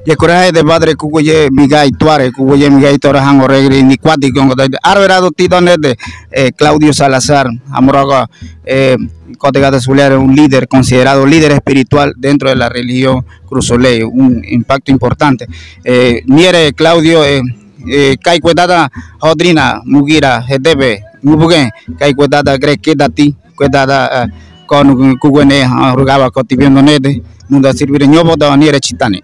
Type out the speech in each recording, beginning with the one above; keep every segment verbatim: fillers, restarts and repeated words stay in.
Ye kura hede padre, kuku ye migai tuare, kuku ye migai tuare hango regri ni kuati kongo da. Arverado tido nede, eh, Claudio Salazar, amorogo, eh, kote gada suler un líder, considerado líder espiritual dentro de la religión Cruz Soleil, un impacto importante. Eh, niere Claudio, eh, eh, kai kuedada hodrina, mugira, hedebe, mubugen, kai kuedada gre kedati, kuedada, eh, kon kuguene, ah, rugaba koti viendo nede, nunda sirvire nyobo da niere chitani.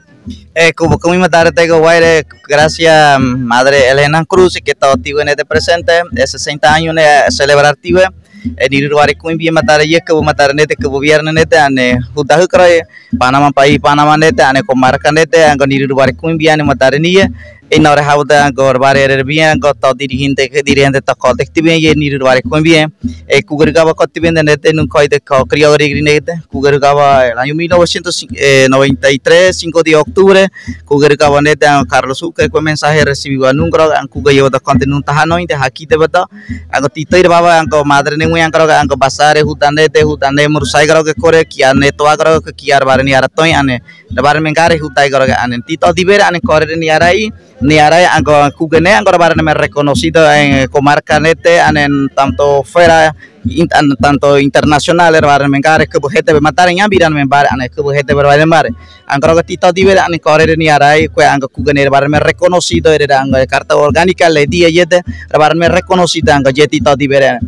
Eh, kubo kumi madare tego waire, gracias, madre Elena Cruz, que to tiwe nede presente, es sesenta años ne celebrar tiwe, eh, nirur bare kumbie madare ye, kubo madare nede, kubo viernes nede, ane, huda hukro, eh, Panamá, país Panamá nede, ane, comarca nede, ango nirur bare kumbie, ane, madare nie, eh, nore hauda, ango, bare, ere, bien, ango, to dirigente, dirigente, to, ko, de, tibe, ye, nirur bare kumbie, eh, kugur gaba, ko, tibe, nede, nun, ko, de, ko, krio, rigri, nede, kugur gaba, el año mil novecientos noventa y tres, cinco de octubre, kugur gaba, nede, ango, Carlos Uke, ko, mensaje, recibido, anun, gro, ango, kugur, yo, da, konte, nun, taha, no, inde, haki, de, bata, ango tito ir baba ango madre ne muy ango ango basare hudane de hudane murusai garo ke kore kia ne toa garo ke kia bare ni ara toin ane. Da bare mengare hudai garo ke ane. Tito dibere ane kore ni arai ni arai ango kugene ango bare ne reconocido en comarca nete ane tanto fuera in, an, tanto internacional er bare mengare ke buhete be matare nyambiran membare ane ke buhete be bare membare. Ango rogo tito dibe ane kore ni arai kue ango kugene bare me reconocido ere ango carta orgánica le dia yede bare me reconocido ango je tito dibe.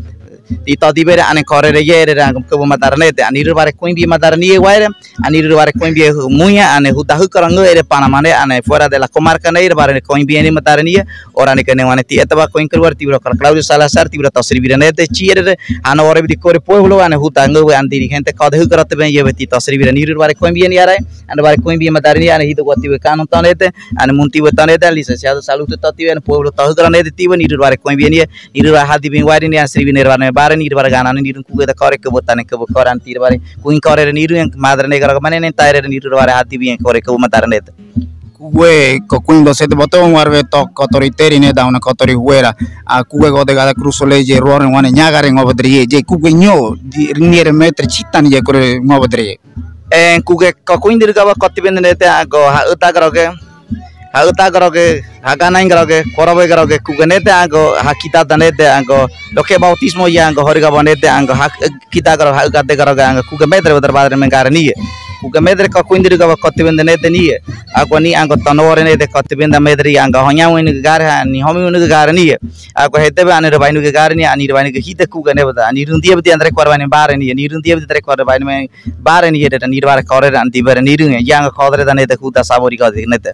Tito dibe ane kore ye ere ango kubu matarne te ane iru bare kuimbi matarne ye waire ane iru bare kuimbi muya ane hudahu karango ere Panamá ne ane fuera de la comarca ne ere bare kuimbi ni matarne ye ora ne kene wane ti etaba kuin keluar tibro Claudio Salazar tibro tosri bira ne te chi ere ano ore bidi kore pueblo ane hudango ane dirigente kode hu karate ben ye tito sri bira iru bare kuimbi ni arai. Ane bare kuimbi matarne ane hidu wati we kanu tonete ane munti we tonete licenciado salud toti we ane pueblo tohu granete ti we iru bare kuimbi ni iru hadi bin wari ni asri bin bare ni bare gana ni iru kuge da kore ke botane ke bokoran tir bare kuin kore ni iru yang madre negra mane ne taire ni iru bare hadi bin kore ke matarne. Kuge ko kuin do sete boto warbe to kotori teri ne da una kotori huera a kuge gode gada cruzo le je rore wane nyagare ngobodri je kuge nyo di niere metre chitan je kore ngobodri. Eh, kuge ko kuindir gaba koti bende nete ango ha uta garoge, ha uta garoge, ha ganain garoge, korobe garoge, kuge nete ango ha kita da nete ango, lo que bautismo ya ango hori gaba nete ango ha kita garo ha uga de garoge ango kuge medre badar badar mengare niye. Kuge medre ko kuindir gaba koti bende nete niye. Ango ni ango tonore nete koti bende medre ango honya win gare ha ni homi win gare niye. Ango hete be ani rebainu gare ni ani rebainu hite kuge ne bada ani rundi badi andre kwar bani bare ni ani rundi badi andre kwar bani bare ni yede ni bare kore dan di bare ni rung yang kore dan ede huda sabori kode nete.